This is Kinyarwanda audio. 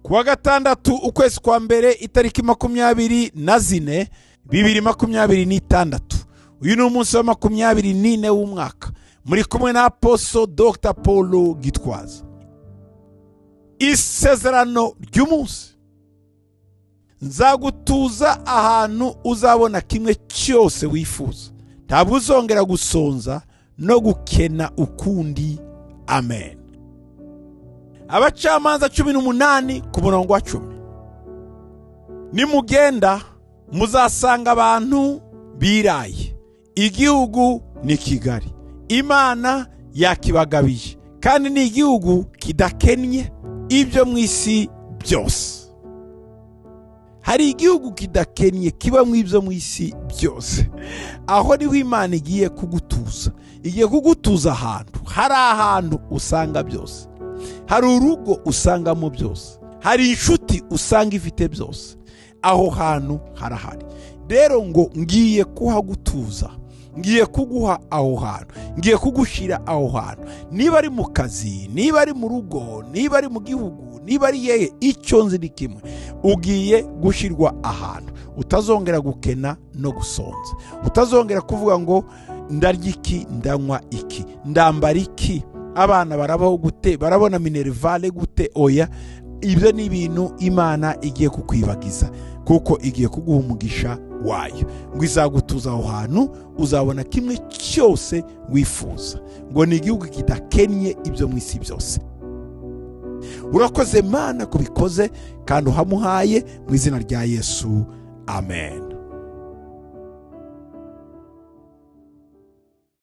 Kuwa gatandatu ukwezi kwa mbere itariki 24 2026. Uyu ni umunsi wa 24 w'umwaka. Muri kumwe na Apostle Dr. Paul Gitwaza. Isezerano ry'umunsi: nzagutuza ahantu uzabona kimwe cyose wifuza, ntabwo uzongera gusonza no gukena ukundi. Amen. Abacamanza 18 ku murongo wa 10. Nimugenda muzasanga abantu biraye, igihugu ni Kigali, Imana yakibagabiye, kandi ni igihugu kidakennye ibyo mu isi byose. Hari igihugu kidakennye kiba mu ibyo mu isi byose. Aho niho Imana igiye kugutuza. Igiye kugutuza ahantu hari ahantu usanga byose, hari urugo usangamo byose, hari inshuti usanga ifite byose. Aho hantu harahari. Rero ngo ngiye kuhagutuza, ngiye kuguha aho hantu, ngiye kugushira aho hantu. Niba ari mu kazi, niba ari mu rugo, niba ari mu gihugu, niba ari yeye, icyo nzi ni kimwe: ugiye gushirwa ahantu utazongera gukena no gusonza, utazongera kuvuga ngo ndarya iki, ndanywa iki, ndambara iki, abana barabaho gute, barabona minervale gute. Oya, ibyo ni ibintu Imana igiye kukwibagiza, kuko igiye kuguha umugisha wayo. Ngo izagutuza aho hantu uzabona kimwe cyose wifuza. Ngo ni igihugu kidakennye ibyo mu isi byose. Urakoze Mana kubikoze kandi uhamuhaye mu izina rya Yesu. Amen.